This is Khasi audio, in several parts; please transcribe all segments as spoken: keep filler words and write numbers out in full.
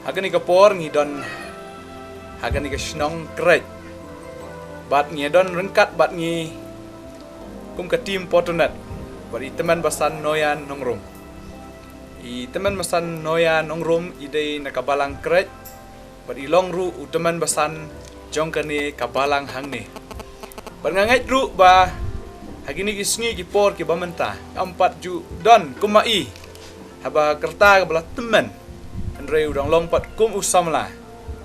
Ha kane ka por ngi don ha kane ka shnong Krek. Bad ngi don ryngkat bad ngi kum ka team Portunet. Bad i tymmen basan Noya Nongrum. I tymmen basan Noya Nongrum i dei na ka balang Krek. Bad i long ruh u tymmen basan jong kane ka balang hangne. Bad nga ngeit ruh ba ha kine ki sngi ki por kiba mynta, nga ym pat ju don kum ma i haba ka rta kaba la tymmen. Hynrei u dang long pat kum u samla,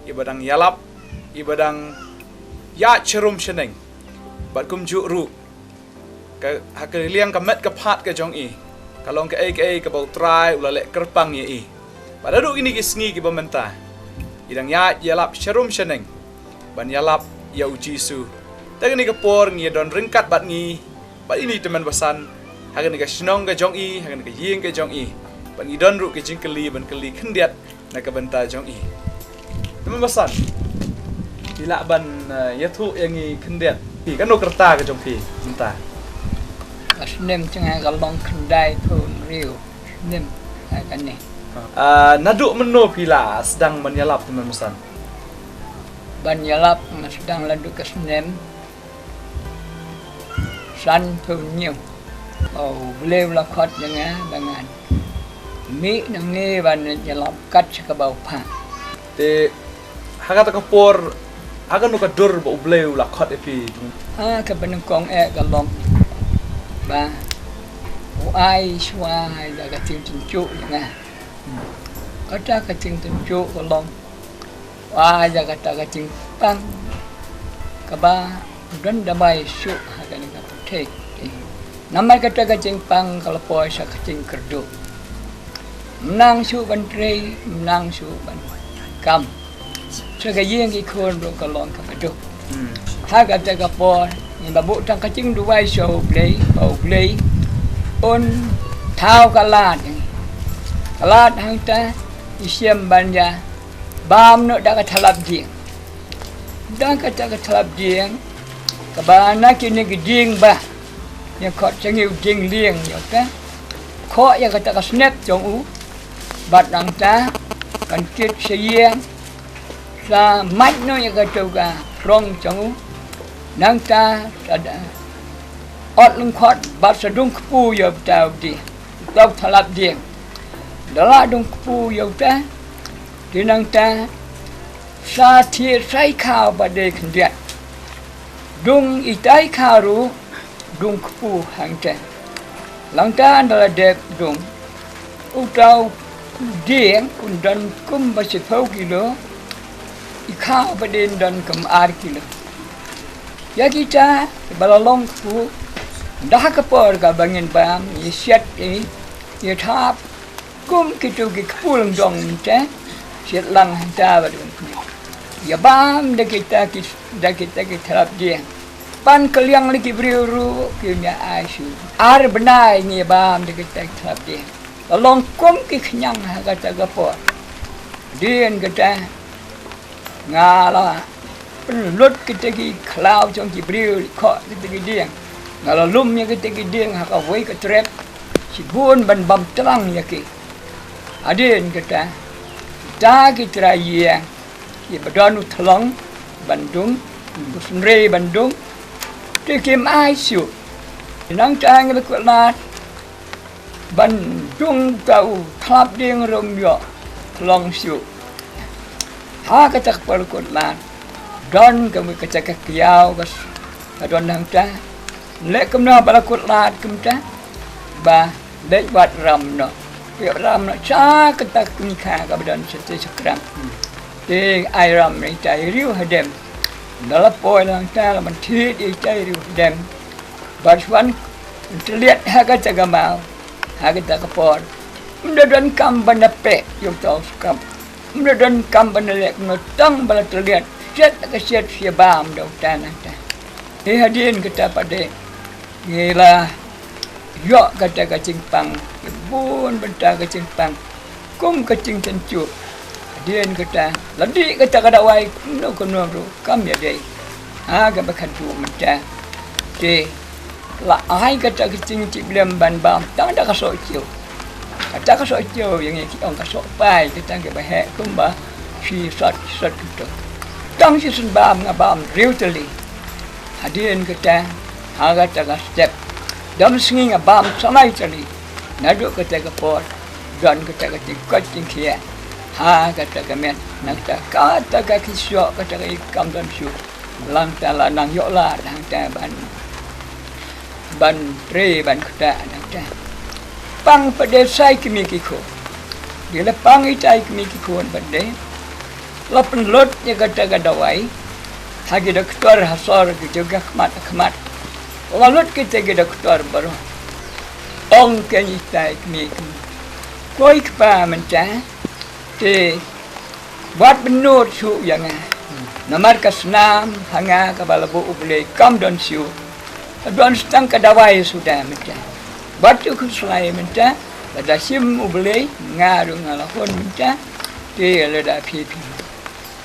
iba dang ïalap, iba dang ïaid sharum shaneng. Bad kumjuh ruh ka, ha ka liang ka met ka phad ka jong i, ka long kaei kaei kaba U Trai u la leh kyrpang ïa i. Bad haduh kine ki sngi kiba mynta, i dang ïaid ïalap sharum shaneng ban ïalap ïa U Jisu. Te kane ka por ngi don ryngkat bad ngi, bad ine i tymmen basan, ha kane ka shnong ka jong i, ha kane ka ïing ka jong i. Bad ngi don ruh ka jingkylli ban kylli khyndiat na ka bynta jong i. Tymmen basan, phi lah ban, eh, ïathuh ïa ngi khyndiat, phi, kano ka rta ka jong phi mynta? Ka snem jong nga ka long khyndaiphew hynriew snem ha kane. Ah, naduh mynno phi la sdang ban ïalap, tymmen basan? Ban ïalap nga sdang naduh ka snem sanphew hynñiew. Ba U Blei u la khot ïa nga ba ngan mih nangne ban ïalap kat sha kaba u phah. Te ha kata ka por, ha kano ka dur ba U Blei u la khot ïa phi? Ha kaba nyngkong eh ka long ba u ai shuwa ïa ka jingtynjuh ïa nga. Kata ka jingtynjuh ka long, u ai ïa kata ka jingpang kaba don da bai shuh ha kane ka pyrthei. Namar kata ka jingpang ka la poi sha ka jingkyrduh. Ym nang shuh ban trei, ym nang shuh ban kam. Sha ka ïing ki khun ruh ka long kaba duk. Hmm. Ha kata ka por, ngin ba buh tang ka jingduwai sha U Blei, ba U Blei un thaw ka lad. Ka lad hangta, i shem ban ïa bam noh da ka thlap dieng. Da kata ka thlap dieng, kaba na kine ki dieng ba ïa khot sha ngi u dieng lieng ïa ka. Khoh ïa kata ka snep jong u, bad nangta kan kit sha ïing, sa mait noh ïa kata ka rong jong u. Nangta sa da ot lyngkhot bad sa dung kpu ïa uta u dieng, uta u thlap dieng. Da la dung kpu ïa uta, te nangta sa thied sa i khaw ba dei khyndiat. Dung ita i khaw ruh dung kpu hangta. Nangta ynda la dep dung, uta u dieng un don kumba shiphew kilo, i khaw ba dei un don kum ar kilo. Ïa kita ba la long kpu, ynda ha ka por kaba ngin bam, ïa siat i, ïa thap, kum kitu ki kpu lyngdoh mynta, siat lang hangta ba dei. Ïa bam da kita ki, da kita ki thlap dieng. Ban kylliang lei ki briew ruh kim ïa ai shuh. Ar bnai ngi bam da kita ki thlap dieng. La long kum ki khñiang ha kata ka por. Dien kata nga la pynlut kita ki khlaw jong ki briew, khoh kita ki dieng. Nga la lum ïa kita ki dieng ha kawei ka trep. Shibun ban bam tlang ïa ki. Hadien kata, kita ki trai ïing, kiba don u thlong ban dung, u synrei ban dung, te kim ai shuh. Nangta ngi la kut lad ban dung, uta u thlap dieng ruh um ïoh thlong shuh. Ha kata ka por kut lad, don ka mut kata ka kiaw ka s-, ka don hangta. Leh kumno ba la kut lad kumta, ba leit wad ram noh. Peit ram noh sha kata ka kmie kha kaba don shatei shaphrang. Te ai ram noh ita i riew hadem. Ynda la poi lang ta la ban thied ita i riew hadem. Bad shuwa ban tylliat ha kata ka maw, ha kata ka por, ym da don kam ban da peh ïa uta u skam. Ym da don kam ban da leh kumno, tang ba la tylliat siat ka siat sha bam da uta nangta. Te hadien kata pat de ngi la ïoh kata ka jingpang, bun bynta ka jingpang, kum ka jingtynjuh. Hadien kata la dih kata ka dawai kumno kumno ruh kam ïadei. Ha kaba khatduh mynta, te la ai kata ka jingïasyllok blem ban bam tang da ka soh kiew. Kata ka soh kiew ïa ngi ki ong ka soh pai, kata kiba heh kumba shi sot shi sot kito. Tang shisien bam nga bam hynriew tylli. Hadien kata, ha kata ka step, dom sngi nga bam san lai tylli. Naduh kata ka por don kata ka jingkoit jingkhiah ha kata ka met. Nangta kata ka khisyoh, kata ka i kam don shuh. Nangta la nang ïoh lad hangta ban ban trei ban ktah nangta. Pang pat de sa i kmie ki khun. Ki la pang itai i kmie ki khun pat de, la pynlut ïa kata ka dawai ha ki doktor ha sor, ki jong ka khmat khmat. La lut kita ki doktor baroh. Ong kein itai i kmie ki, ko i kpa mynta te wat bynnud shuh ïa nga. Namar ka snam ha nga kaba la buh U Blei kam don shuh. Ka don tang ka dawai suda mynta. Bad to khuslai mynta, lada shim U Blei, nga ruh nga la hun mynta. Te lada phi phi,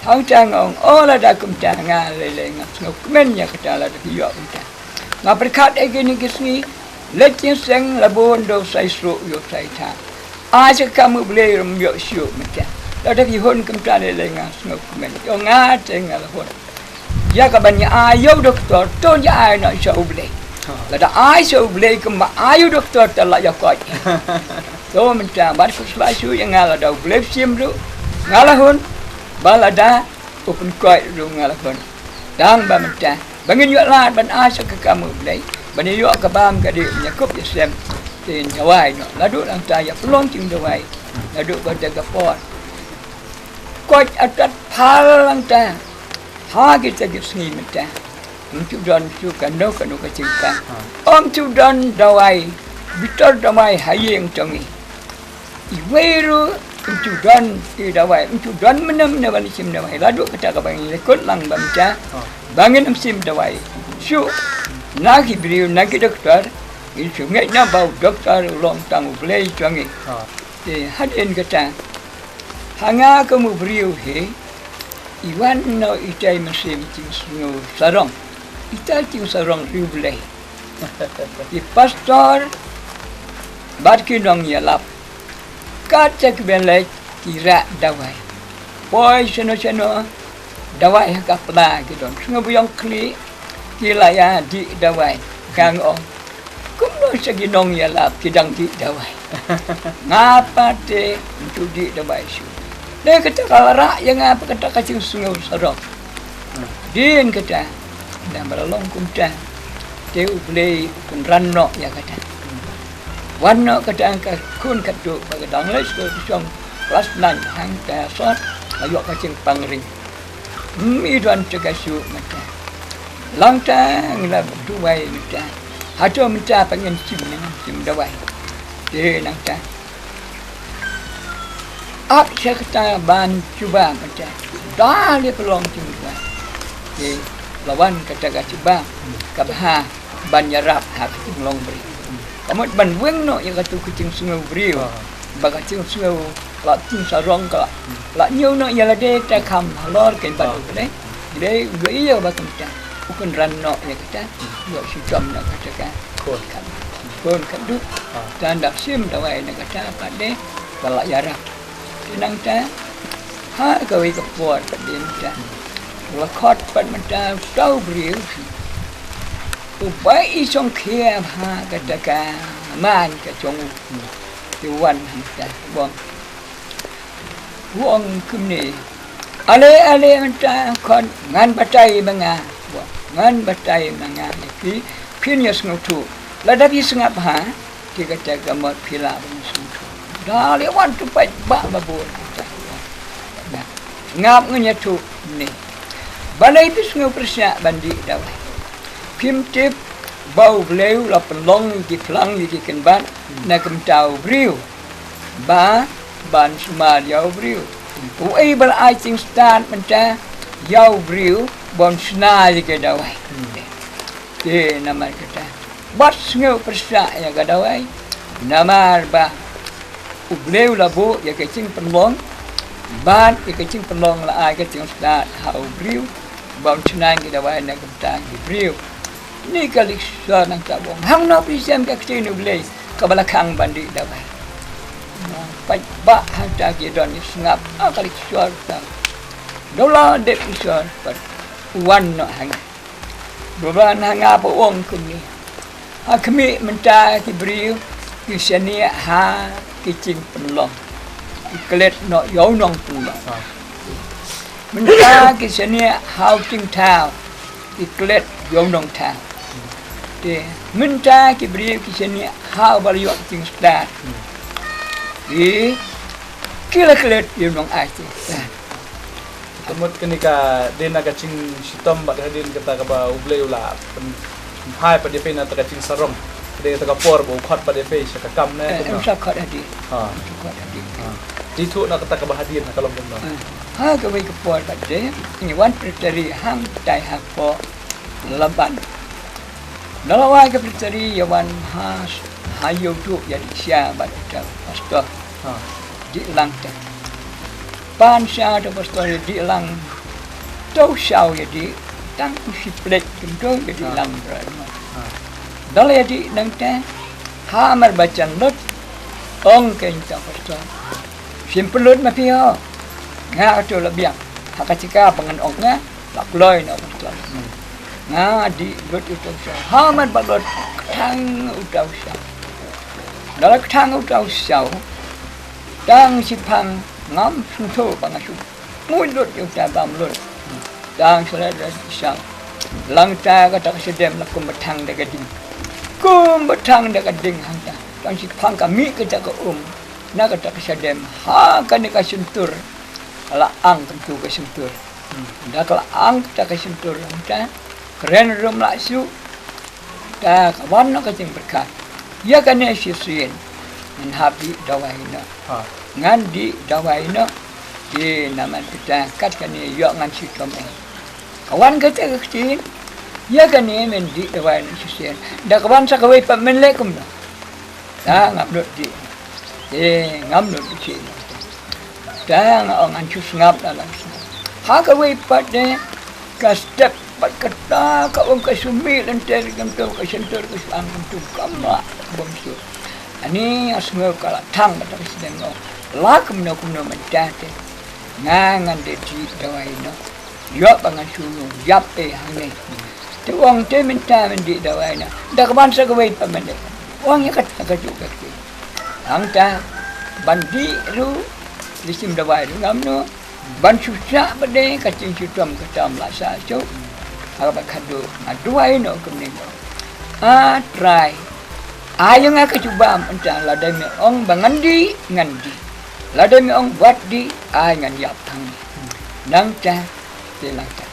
hangta nga ong, o lada kumta nga lei lei nga sngewkmen ïa kata lada phi ïoh kumta. Nga pyrkhat ïa kine ki sngi, leit jingseng la bun, dei sa i sruh ïoh sa i thah. Ai sa ka kam U Blei ruh ym ïoh shuh mynta. Lada phi hun kumta lei lei nga sngewkmen. Ïoh nga te nga la hun. Ïa ka ban ïa ai ïa u doktor, to ïa ai noh sha U Blei. Lada ai sha U Blei kumba ai ïa u doktor te la ïa koit. To mynta bad khuslai shuh ïa nga, lada U Blei u shim ruh nga la hun. Ba lada u pynkoit ruh nga la hun. Tang ba mynta ba ngin ïoh lad ban ai sa ka kam U Blei, ban ïoh ka bam ka dih, ban ïa kup ïa sem. Te ngin dawai noh, naduh nangta ïa pynlong jingdawai naduh kata ka por. Koit atat phal nangta ha kita ki sngi mynta. Ym ju don shuh kano kano ka jingkha. Ym ju don dawai, bitar dawai ha ïing jong ngi. Iwei ruh ym ju don i dawai, ym ju don mynne mynne ban shim dawai. Naduh kata kaba ngi la kut lang ba mynta ba ngin ym shim dawai shuh. Na ki briew na ki doktor, ngin shu ngeit noh ba u doktor u long tang U Blei jong ngi. Te hadien kata, ha nga kum u briew hi, i wan noh itai i mynsiem jingsngew sarong, itai jingsarong riewblei. I pastor bad ki nongïalap, kat sa ki ban leit ki rah dawai. Poi shano shano, dawai ha ka pla ki don. Sngewbha ïong khlieh, ki la ïa dih dawai. Ka nga ong, kumno sa ki nongïalap ki dang dih dawai? Nga pat te ym ju dih dawai shuh. Dei kata ka la rah ïa nga pat kata ka jingsngew sarong. Dien kata, dang ba la long kumta, te U Blei u kynran noh ïa kata. Wan noh kata ka khun katu ba ka dang leit skul ka shong klas nine hangta sot, ka ïoh ka jingpang ring. Ym i don jaka shuh mynta. Longta ngi la duwai mynta. Hato mynta pat ngin shim ne ngin shim dawai? Te nangta, ap sha kata ban shu bam mynta. Da lei pynlong jingduwai. Te la wan kata ka shu bam, ka bha ban ïarap ha ka jinglong briew. Ka mut ban weng noh ïa katu ka jingsngew briew. Ba ka jingsngew la jingsarong ka la ñiew noh ïa lade, te kham halor kein bad U Blei. Dei U Blei ïa ba kumta u kynran noh ïa kata. Ïoh shitom na kata ka khun katu. Khun katu. Tang da shim dawai na kata pat de ba la ïarap. Te nangta ha kawei ka por pat de mynta, la khot pat mynta uta u briew uba i shongkhia ha kata ka man ka jong u. Te wan hangta u ong, u ong kumne, ale ale mynta khot, ngan batai ma nga. U ong, ngan batai ma nga ïa phi, phin ïa sngewthuh. Lada phi sngap ha, te kata ka mut phi lah ban sngewthuh. Da lei wan tu paidbah babun. Sngap, ngan ïathuh ne. Balei phi sngew pyrshah ban dih dawai? Phim tip ba U Blei u la pynlong ïa ki phlang ïa ki kynbat na ka bynta u briew, ba ban sumar ïa u briew. Uei ba la ai jingstad mynta ïa u briew ban shna ïa ka dawai? Te namar kata, wat sngew pyrshah ïa ka dawai. Namar ba U Blei u la buh ïa ka jingpynlong, bad ïa ka jingpynlong la ai ka jingstad ha u briew ban shna ïa ka dawai na ka bynta ki briew. Ni ka leit sha nangta, u ong, hangno phi shem ka ktien U Blei kaba la khang ban dih dawai? Paidbah hangta ki don ki sngap, ah, ka la ki shor ta. Dawla dep ki shor pat. Wan noh hangne. Dawla na nga ba ong kumne. Ha khmih mynta ki briew ki shaniah ha ki jingpynlong. Ki klet noh ïa u nongpynlong. Mynta ki shaniah ha u jingthaw. Ki klet ïa u nongthaw. Te mynta ki briew ki shaniah ha u ba la ïoh jingstad. Ki ki la klet ïa u nongai jingstad. Ka mut kane ka dei na ka jingshitom bad hadien kata kaba U Blei u la pyn-, pynphai pat ïa phi na kata ka jingsarong. Ka dei kata ka por ba u khot pat ïa phi sha ka kam ne. Eh, kumno? Em sa khot hadien. Ha. Sa khot hadien. Ha. Te thuh na kata kaba hadien na ka long kumno? Eh, ha kawei ka por pat de ngi wan presbytery hangtai hapoh Laban. Na la wai ka presbytery ïa wan ha, ha ïoh thuh ïa dih sha bad uta u pastor. Ha. Dih lang te. Pan sha uta u pastor ïa dih lang. To shaw ïa dih tang u shi plet kumto ïa dih lang bra. Ha. Dal ïa dih nangta ha mar ba jan lut ong kein uta u pastor. Shim pynlut ma phi ho. Nga to la biang. Ha ka jaka ba ngan ong nga. La kloi na uta u shaw. Nga dih lut uta u shaw. Ha mar ba lut kthang uta u shaw. Da la kthang uta u shaw. Tang shiphang ngam sngewthuh ba nga shu mut lut ïa uta bam lut. Tang sha la da shaw. Lang ta kata ka shadem la kumba thang da ka ding. Kumba thang da ka ding hangta. Tang shiphang ka mih kata ka um. Na kata ka shadem ha kane ka shyntur. Ka la ang kumtu ka shyntur. Da ka la ang kata ka shyntur hangta. Kren rum la shu. Ta ka wan noh ka jingpyrkhat. Ïa kane shisien. Ngan hap dih dawai noh. Ha. Ngan dih dawai noh. Te namar kata kat kane ïoh ngan shitom eh. Ka wan kata ka ktien. Ïa kane men dih dawai noh shisien. Da ka wan sa kawei pat men leh kumno. Ta ngam nud dih. Te ngam nud dih. Ta nga ong ngan shu sngap da la sngap. Ha kawei pat de ka step pat kata ka ong ka shu mih lynter kumto ka shyntur ka shu ang kumto ka mah bym shu. Ani nga sngew ka la thang kata ka sdang ong. La kumno kumno mynta te. Nga ngan dei dih dawai noh. Ïoh ba ngan shu ïap eh hangne. Te ong te mynta men dih dawai noh. Da ka ban sa kawei pat men dei. Ong ïa kata ka juk ka ki. Hangta ban dih ruh, li shim dawai ruh ngam noh. Ban shu shah pat de ka jingshitom kata ym lah shah shuh. Ha kaba khadduh nga duwai noh kumne. A Trai. Ai ïa nga ka jubab mynta lada me ong ba ngan dih, ngan dih. Lada me ong wat dih, ai ngan ïap hangne. Nangta, te nangta.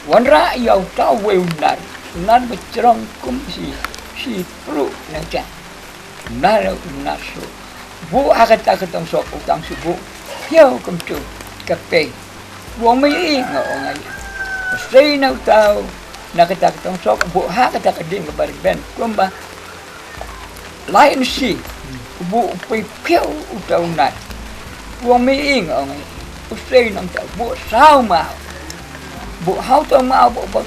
Wanrah ïa uta uwei u nar, u nar ba jrong kum shi, shi pruh nangta. U nar, u nar shuh. Buh ha kata ka tongsok u tang shu buh. Phew kumtu ka pei. U ong me ïohi nga ong nga ïohi. Sei na uta u na kata ka tongsok buh ha kata ka ding kaba rben kumba lai inshi. U buh u pei phew uta u nar. U ong me ïohi nga ong nga ïohi. U sei na uta u buh saw maw. Buh ha uta u maw buh ba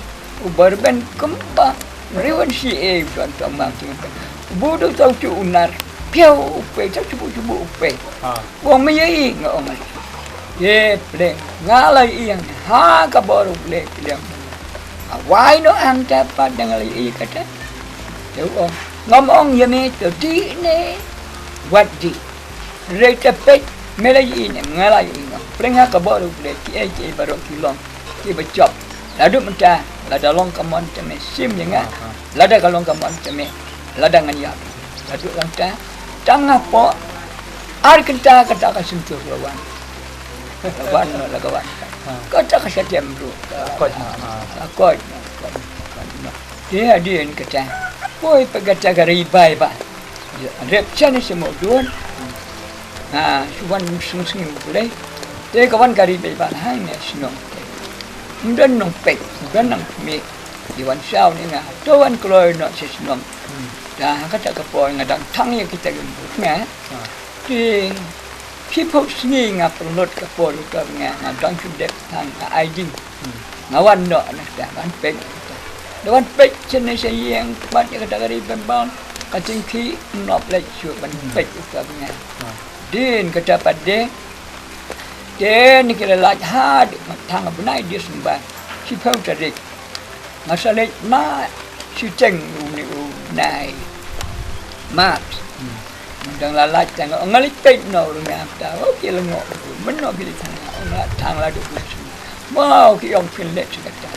u ba rben kumba hynriew inshi eh u don uta u maw. U buh da uta u nar phew u pei, uta u buh u pei. Ha. U ong me ïohi nga ong nga ïohi. Ye pleng nga la ïeng ha ka bor U Blei pleng. Nga wai noh hangta pat da nga la ïohi kata. Te u ong ngam ong ïa me to dih ne wat dih. Hynrei te peit me la ïohi ne nga la ïohi nga ong. Pleng ha ka bor U Blei kiei kiei baroh ki long kiba jop. Naduh mynta lada long ka mon te me shim ïa nga. Ha, ha. Lada ka long ka mon te me lada ngan ïap. Naduh mynta tang hapoh ar kynta kata ka shyntur la wan. La wan noh la ka wan. Ha. Kata ka shadem ruh. Koit noh. Ha. Koit noh, koit noh, koit noh. Te hadien kata. Poi pat kata ka ri Baibl. Rep sha ne sha Mawdon. Nga shu wan sngewsih U Blei. Te ka wan ka ri Baibl hangne shnong. Ym don nongpeit, ym don nongmih. Te wan shaw ne nga to wan kloi noh sha shnong. Hmm. Te ha kata ka por nga dang thang ïa kita ki bun nga. Ah. Te shiphew sngi nga pynlut ka por uta bnga nga dang shu dep thang nga ai ding. Hmm. Nga wan noh na kata ban peit na kata. Da wan peit shane sha ïing bad ïa kata ka ri Baibl ka jingkhih ym nop leit shuh ban peit uta bnga. Ah. Hadien kata pat de, te ne ki la lait haduh thang bnai Disember, shiphew tarik. Nga sa leit na shiteng une u bnai March. Hmm. Dang la lait tang, nga leit peit noh u rnga mynta. Oh, ki la ngoh, mynno ki leit thang, nga thang la duh. Wow, ki ong phin leit sha kata.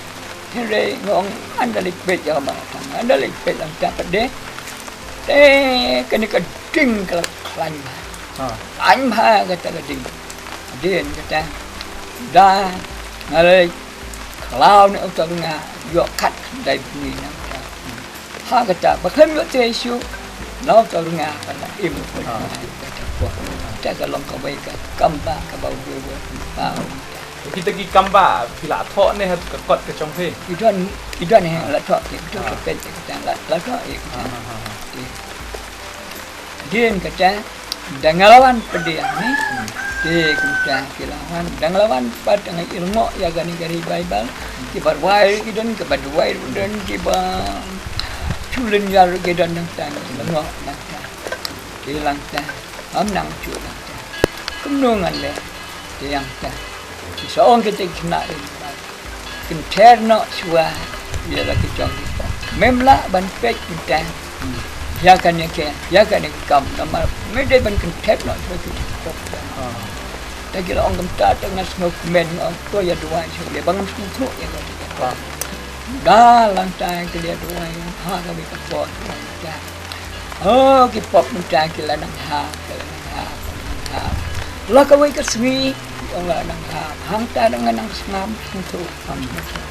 Hynrei nga ong, ynda leit peit ïa ma thang, ynda leit peit lang ta pat de. Te kane ka ding ka la khlaiñ bha. Ha. Khlaiñ bha kata ka ding. Hadien kata, da nga leit khlaw ne uta u rnga, ïoh kat dei bni nangta. Ha kata ba khlem ïoh trei shuh, na uta u rnga ka la im. Ha. Kata ka long kawei ka kam ba kaba u ba. Kita ki kam ba phi la thoh ne ha ka kot ka jong phi? Ki don, ki don, eh, la thoh ki, ki thoh. Ah. Ka peit kita la, la thoh, eh, kita. Ah, ah, ah, ah. Ki. Hadien kata, da nga la wan pat de ne. Hmm. Te kumta ki la wan, da nga la wan pat nga ïoh lyngngoh ïa kane ka revival. Kiba rwai ki don, kiba duwai ki don, kiba shu lynñiar ki don nangta, lyngngoh nangta. Te nangta. Ngam nang shuh nangta. Kumno ngan leh? Te nangta. Ki sa ong kita ki khynnah ri. Kynthei noh shuwa ïa la ki jong ki pop. Mem lah ban peit mynta. Ïa kane ka, ïa kane ka kam namar me dei ban kynthei noh shuwa ki pop. Ah. Te ki la ong kumta te nga sngewkmen, nga ong to ïa duwai shuwa ba ngam sngewthuh ïa kane ka pop. Ah. Da lang ta ki la duwai ha kawei ka por. Oh, ki pop mynta ki la nang hap, ki la nang hap, nang hap. La kawei ka sngi, ki ong la nang hap. Hangta dang nga nang sngap sngewthuh, sngap sngewthuh.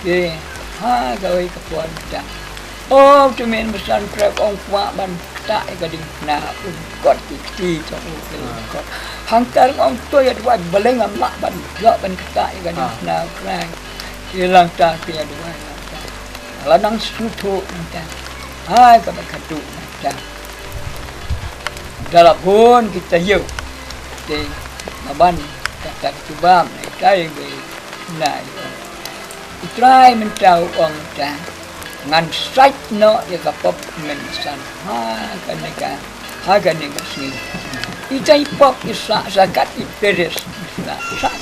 Ki, ha kawei ka por mynta. Oh, te men basan trep ong kwah ban ktah ïa ka diengphna, un kot ki kti jong u ki la kot. Hangta dang ong to ïa duwai balei ngam lah ban ïoh ban ktah ïa ka diengphna u Trai. Ki lang ta ki ïa duwai lang ta. La nang sngewthuh nangta. Hai kaba khadduh nangta. Da la bun kita ïew. Te nga ban kata ka jubab na itai be na ïew. U Trai mynta u ong ta. Ngan sait noh ïa ka pop mynsan. Ha kane ka. Ha kane ka sngi. Itai pop i sah sah kat i peres. Sah sah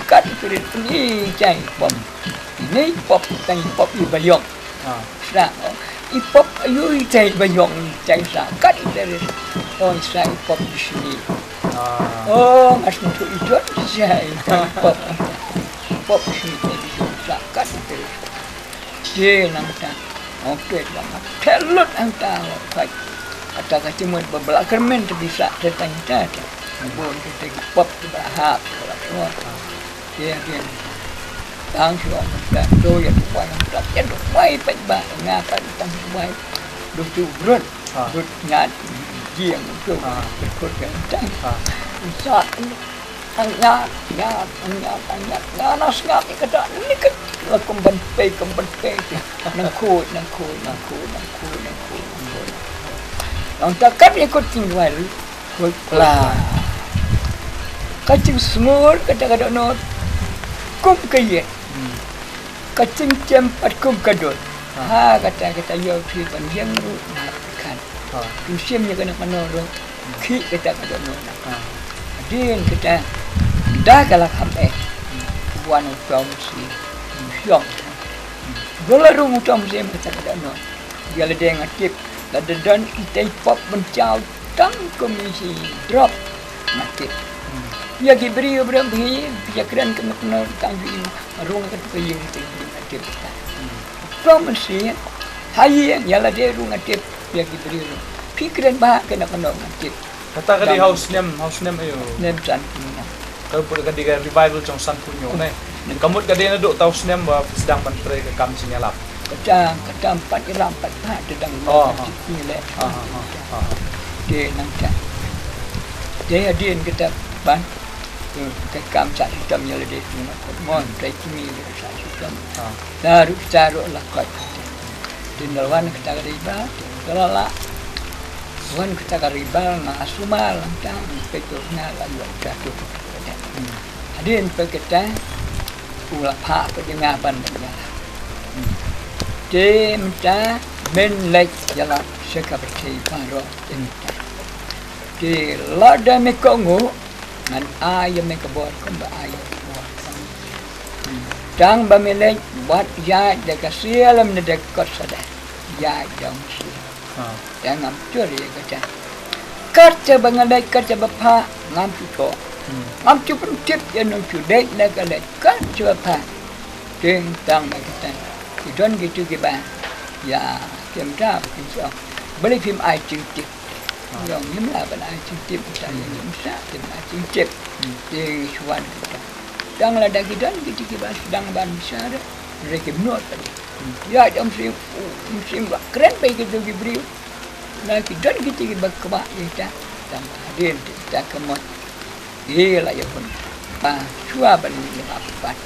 kat i peres. Itai pop. Ini pop, tang pop i ba ïong. Ah. Sah, oh. I pop ayu i tai ba ïong, i tai sah. Kat i tai ris. Oh, sah i pop i sini. Ah. Oh, mas ntu i jot, sah i tai pop. Pop i sini, tai i jot, sah, kat i tai ris. Ye, nang ta. Oh, pet ba mat. Pet lut ang ta, oh, kai. Kata ka timut ba bela kermen tu bisa tetang ta. Bon kita ki pop tu ba hap, ba hap. Ïa, ïa. Tang shu ong mynta to ïa duwai, ïa duwai peit ba nga pat tang duwai. Duk tu brut. Ha. Brut ñiat jieng tu. Ha. Brut kan tang. Ha. Sa ñiat, ñiat, ñiat, ñiat. Nga na sngap ïa kata ni kat. La kum ban pei, kum ban pei. Nang khuid, nang khuid, nang khuid, nang khuid, nang khuid, nang khuid. Nang takat ïa kut king duwai. Kla. Ka jingsngur kata ka dohnud kum ka ïit. Hmm. Ka jingjem pat kum ka dur. Ha. Ha, kata, kata ïoh phi ban ïeng ruh na khan. Ha. Kin shim ïa kano kano ruh. Hmm. Khih kata ka dohnud. Ha. Hadien kata da ka la kham eh. Hmm. Wan u Trai Mynsiem. Hmm. Shong. Hmm. Ba la rung u Trai Mynsiem kata ka dohnud. Ïa lade nga tip, lada don itei pop ban jaw tang kum i shi drop nga tip. Hmm. Ïa ki briew briew phi, phi ïa kren kano kano tang phi, rung ka tu ka ïing teng phi nga tip. Hmm. Phi mesti ha ïing ïa lade rung nga tip, ïa ki briew. Phi kren ba kano kano nga tip. Kata ka dei ha u snem, ha u snem aïu? Snem san phew hynñiew. Ka bun ka dei ka revival jong san phew hynñiew ne. Hmm. Ka mut ka dei naduh ta u snem ba phi sdang ban trei ka kam jingïalap. Kata, kata em pat ïalam em pat pat te dang. Oh, ka ha. Jingïalap. Ha, ha, ha, ha. Te nangta. Te hadien kata ban. Te ka kam sa shitom ïa lade tu na kot mon, trei kimi ïa sa shitom. Ha. Naduh kita ruh la koit. Te nalwan kata ka dei ba, te la la. Wan kata ka ri ba nga sumar lang ta, peit tu nga la ïoh jatuh. Hmm. Hadien peit kata, u la phah peit nga ban ban ïalap. Hmm. Te mynta men leit ïalap sha ka pyrthei baroh te mynta. Te lada me kohnguh, ngan ai ïa me ka bor kumba ai ïa u bor. Tang ba me leit, wat ïaid da ka sia lem ne da ka kot sha da. Ïaid da u Mynsiem. Ha. Te ngam shu ri ïa kata. Katta ba nga leit, katta ba phah, ngam shu thoh. Hmm. Ngam shu pyntip ïa u nongshun leit ne ka leit, katta ba phah. Te tang ba kata. Ki don kito kiba ïa, kim da ba kin shu ong, balei phim ai jingtip? Ha. Ïa, ngim lah ban ai jingtip, kita ïa, hmm, ngim shah ban ai jingtip. Hmm. Te shu wan kita. Tang lada ki don kito kiba sdang ban bishar, hynrei kim nud pat. Hmm. Ïa, u Mynsiem, u Mynsiem ba kren bad kito ki briew. Na ki don kito kiba kwah ïa kita. Tang hadien kita ka mut. Ïa la ïa pun. Ba shuwa ban ïa pat.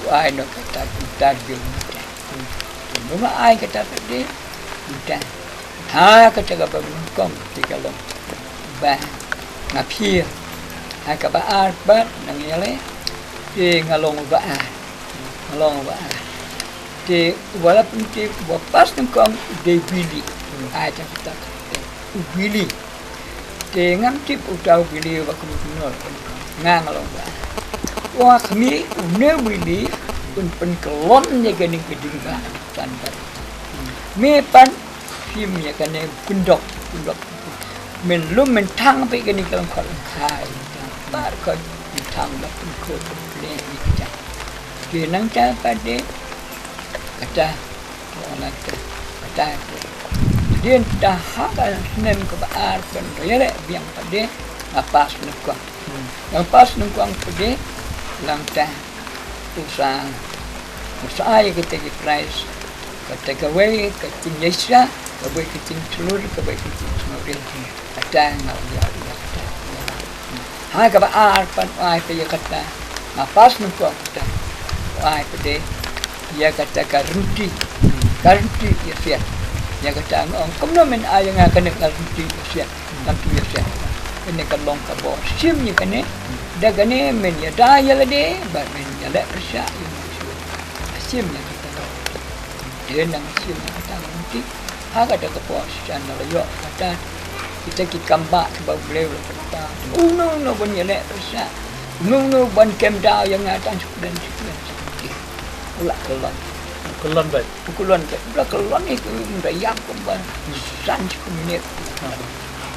Wa ai noh kata, kata jong kita. Kin ba ai kata pat de. Kita. Ha kata kaba nyngkong te ka long ba nga phi. Ha kaba ar pat nang ïa le. Te nga long ba ar. Nga long ba ar. Te uba la pyntip, uba pass nyngkong u dei u Billy. Hmm. Ai ta kata. U Billy. Te ngam tip uta u Billy uba kumno kumno. Nga nga long ba ar. Wa khmih une u Billy un pynkyllon ïa kane ka ding ba tan ba. Me pat phim ïa kane u kyndok, kyndok. Men lum men thang peit kane ka lyngkot lyngkhai. Pat ka thang ba pynkhot pynkhot ïa kita. Te nangta pat de kata. Ong nangta, kata tu. Hadien ta ha ka snem kaba ar ban ïaleh biang pat de nga pass nyngkong. Hmm. Nga pass nyngkong pat de nangta u sa, u sa ai kita ki prize. Kata kawei ka jingïaishah, kawei ka jingshlur, kawei ka jingsngewriang. Kata nga ïa, ïa kata. Ha kaba ar pat u ai pat ïa kata. Nga pass nyngkong kata. U ai pat de ïa kata ka rynti. Ka rynti ïa siat. Ïa kata nga ong kumno men ai ïa nga kane ka rynti ïa siat. Ngam tip ïa siat. Kane ka long ka bor shim ïa kane. Da kane men ïada ïa lade bad men ïaleh pyrshah ïa u mynsiem. Shim ïa kata ka rynti. Te nang shim ïa kata ka rynti. Ha kata ka por shisha nga la ïoh kata. Kita ki kam ba kiba U Blei u la pynpaw. Uno uno ban ïaleh pyrshah. Uno uno ban kem daw ïa nga tang shu kren shu kren shu kren. U la kyllon. U kyllon bad. U kyllon bad. U la kyllon ïa ki, um da ïap kumba san shi minit.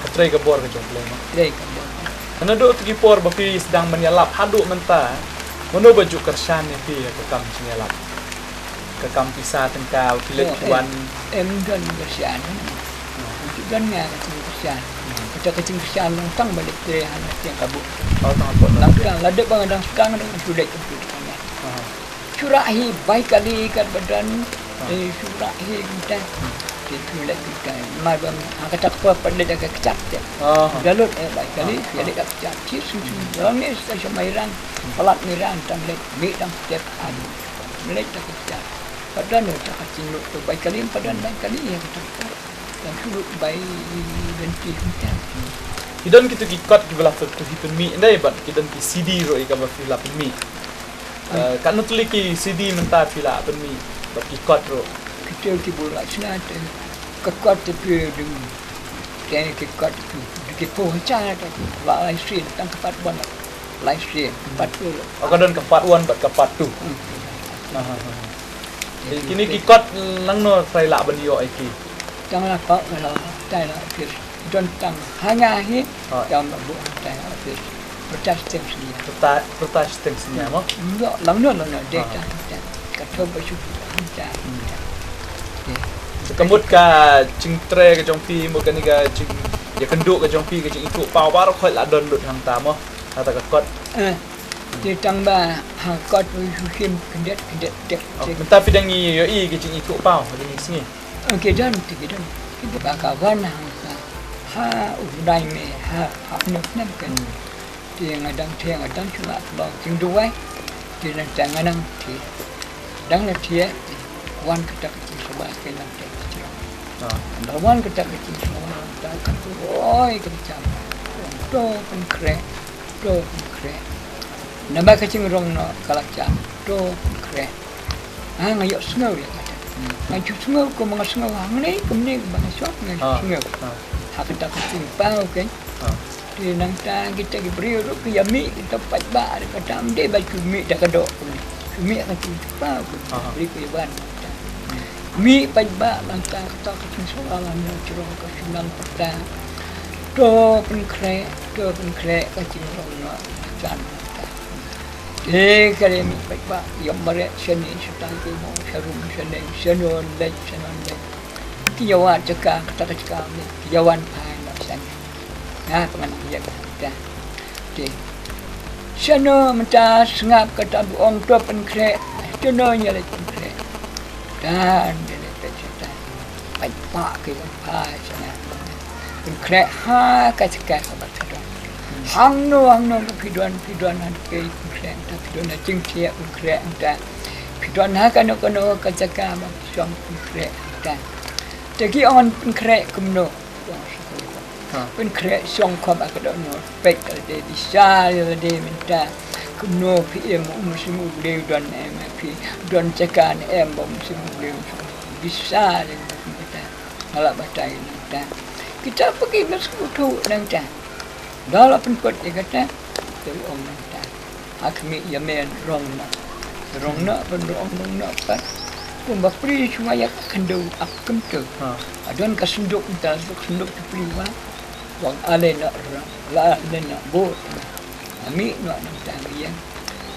Ka trei ka bor ka jong U Blei mo. Trei ka bor. Naduh tu ki por ba phi sdang ban ïalap haduh mynta, mano ba ju kyrshan ïa phi ïa ka kam jingïalap? Ka kam pisa tyngka, u klet, oh, ki wan. Em, em don kyrshan. Hmm. Em don nga ka jingkyrshan. Hmm. Kata ka jingkyrshan long tang ba leit trei ha la tiang ka buk. Oh, tang ba leit. Lang tang la dep ba nga dang sdang dang shu leit ka buk. Aha. Shu rah hi bai kali kat ba don. Ah. Eh, shu rah hi kita. Hmm. Te shu leit kita. Mar ba ha kata ka por pat leit da ka kjat te. Ah. Da lut, eh, bai kali, ah, shu leit da ka kjat. Shu, shu, shu. Hmm. Long ne sa shu Mairang. Hmm. Palat Mairang tang leit. Mi dang step. Aduh. Leit da ka kjat. Pat don ïa ka jinglut tu bai kali, pat don bai kali ïa ka tu. Tang shu lut bai lynti kumta. Ki don kito ki kot kiba la pynmih, pynmih ndai bad ki don ki C D ruh ïa kaba phi la pynmih. Ai. Eh, katno tylli ki C D mynta phi la pynmih bad ki kot ruh? Kito kiba la shna te ka kot te phi dang. Te ki kot te phi dang ki phew hajar te phi la lai sien tang ka part one. Lai sien, hmm, part two. Oh, ka don ka part one bad ka part two. Hmm. Aha, aha. Te kine ki kot langno phi lah ban ïoh ïa ki? Tang la kot la, tang la office. Don tang ha nga hi, ah, tang ba buh tang office. Pyrta shiteng snia. Pyrta, pyrta shiteng snia mo? Hmm. Ïoh, langno, langno, dei, ah, tang, tang. Ka thoh ba shu buh tang. Hmm. Dei. Ka mut ka jingtrei ka jong phi, mut kane ka jing, ïakynduh ka jong phi, ka jingithuh paw baroh khoit la don lut hangta mo. Hangta ka kot. Eh. Te tang ba ha kot u shu shim khyndiat khyndiat tek. Oh, tek. Mynta phi dang ïohi ka jingithuh paw ha kine ki sngi? Oh, ki don te ki don. Ki don ba ka wan ha, ha, ha u Blei me ha, ha u Blei me kan. Hmm. Te nga dang te nga dang shu la ba jingduwai. Te nang te nga nang te. Dang la thiah, wan kata ka jingsngewbha ka nang te ka jrong. Ah. Nda wan kata ka jingsngewbha, nda ka tu roi ka jam. To pynkhreh, to pynkhreh. Naba ka jingrong noh ka la jam, to pynkhreh. Ah, nga ïohsngew ïa kata. Hmm. Nga ju sngew kumba nga sngew hangne kumne kumba nga shong nga, ah, sngew. Ah. Ha kata ka jingpaw kan. Ah. Nangta kita ki briew ruh ki ïa mih kita paidbah, kata ym dei ba ki mih da ka doh. Ki mih ka jingkyrpad. Aha. Briew ki wan nangta. Mih paidbah nangta kata ka jingsngewbha nangta ka shnong kata. To pynkhreh, to pynkhreh ka jingrong noh jan nangta. Te ka dei mih paidbah ïa mareh shane shatai ki mo sharum shane shanon leit shanon leit. Ki ïa wad jaka kata ka jaka mih ki ïa wan phai noh shane. Nga pyngan ïa kata. Te shano mynta sngap kata ba ong to pynkhreh. Shano ïa leit pynkhreh. Tan de leit peit shatai. Paidbah ki wan phai shane. Pynkhreh ha ka jaka kaba phi don. Hangno hangno ba phi don, phi don ha ka jingkhreh, ta phi don ha jingkhreh, pynkhreh ta. Phi don ha kano kano ka jaka ba phi shong pynkhreh ta. Te ki ong pynkhreh kumno. Ha. Pynkhreh shong khop ha ka dohnud. Peit lade, bisa lade mynta. Kumno phi im, u mynsiem U Blei u don em, phi don jaka ne em ba u mynsiem U Blei u shong. Bisa lade mynta. Nga la batai nangta. Kita pyrkhat ba sngewthuh nangta. Da la pynkut ïa kata. Te u ong nangta. Ha khmih ïa men rong noh. Rong noh, rong, rong, rong noh pat. Kumba pli shuwa ïa ka khyndew ap kyntu. Ha. Adon ka synduk nta, synduk, synduk ki pli wa. Wan ale noh rong, la ale noh bud. Ami noh nangta ïa.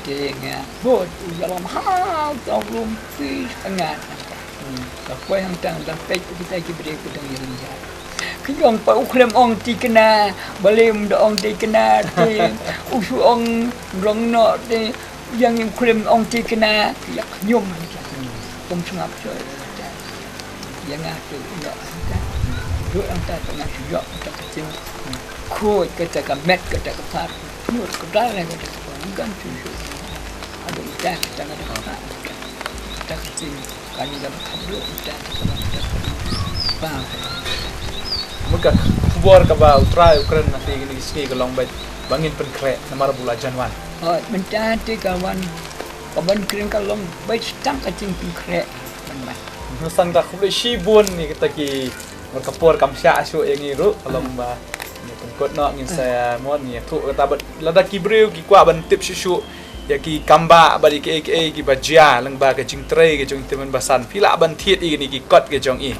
Te nga bud u ïalam ha u tong rum pis ngat. Hmm. Ka poi hangtang da peit kita ki briew ki dang ïa lynjar. Ki ong pa u khlem ong tikna, balei um da ong tikna te u shu ong rong noh te. Ïa ngi khlem ong tikna, ïa khñium hangta. Hmm. Kum sngap shuh hangta. Ïa nga tu ïa hangta. Ruh hangta ta nga shu ïoh kata ka jing. Khuid kata ka met kata ka pat. Khuid kata ka pat. Ngam shu shu. Aduh ita kata ka pat. Kata ka jing. Kan ïa ba khadduh ita kata ka pat. Ba. Mut ka khubor kaba U Trai u kren na te kine ki sngi ka long ba ba ngin pynkhreh namar ba u la jan wan. Oh, mynta te ka wan. Ka ban kren ka long beit tang ka jingpynkhreh ban wan. Nusang da khublei shibun ïa kita ki, namar ka por kam shah shuh ïa ngi ruh ka long ba ngi pynkut noh ngin sa ïa mon ïa thuh kata bad lada ki briew ki kwah ban tip shuh shuh ïa ki kambah bad ïa kiei kiei kiba jia lyngba ka jingtrei ka jong i Tymmen Basan phi lah ban thied ïa kine ki kot ka jong i.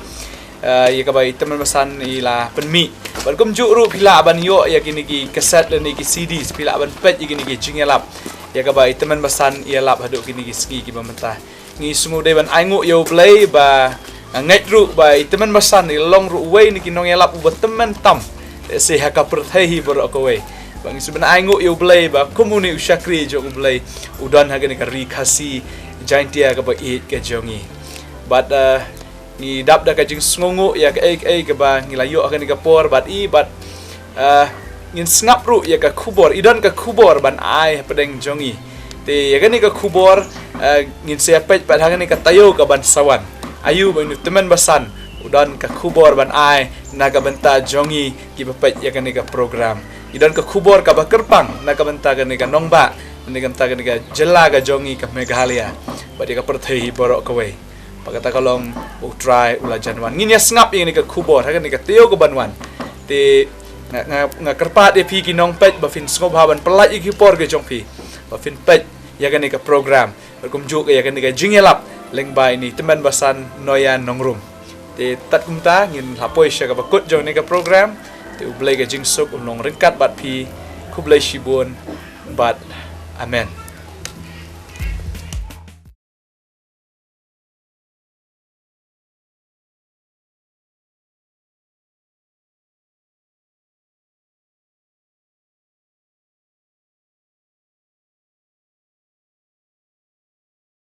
Eh, ïa kaba i Tymmen Basan i la pynmih. Bad kumjuh ruh phi lah ban ïoh ïa kine ki kaset lane ki C Ds, phi lah ban peit ïa kine ki jingïalap ïa kaba i Tymmen Basan i ïalap haduh kine ki sngi kiba mynta. Ngi sngew dei ban ainguh ïa U Blei ba nga ngeit ruh ba i Tymmen Basan i long ruh uwei na ki nongïalap uba tymmen tam. Te se ha ka pyrthei hi baroh kawei. Ba ngi sngew ban ainguh ïa U Blei ba kum une u shakri jong U Blei u don ha kane ka ri Khasi Jaintia kaba ïeit ka jong ngi. Bad, eh, ngi dap da ka jingsngewnguh ïa kaei kaei kaba ngi la ïoh ha kane ka por bad i bad, ah, ngin sngap ruh ïa ka khubor, i don ka khubor ban ai hapdeng jong i. Te ïa kane ka khubor, ah, ngin sa ïa peit pat ha kane ka taïew kaban sa wan. Aïu ba ïa u Tymmen Basan u don ka khubor ban ai na ka bynta jong i kiba peit ïa kane ka program. I don ka khubor kaba kyrpang na ka bynta kane ka nongbah, na ka bynta kane ka jylla ka jong i ka Meghalaya. Bad ïa ka pyrthei hi baroh kawei. Ba kata ka long U Trai u la jan wan. Ngin ïa sngap ïa kane ka khubor ha kane ka taïew kaban wan. Te nga, nga, nga kyrpad ïa phi ki nongpeit ba phin sngewbha ban pyllait ïa ki por ka jong phi ba phin peit ïa kane ka program. Bad kumjuh ka ïa kane ka jingïalap lyngba ine i Tymmen Basan Noya Nongrum. Te tad kumta ngin la poi sha kaba kut jong kane ka program. Te U Blei ka jingsuk un long ryngkat bad phi. Khublei shibun bad amen.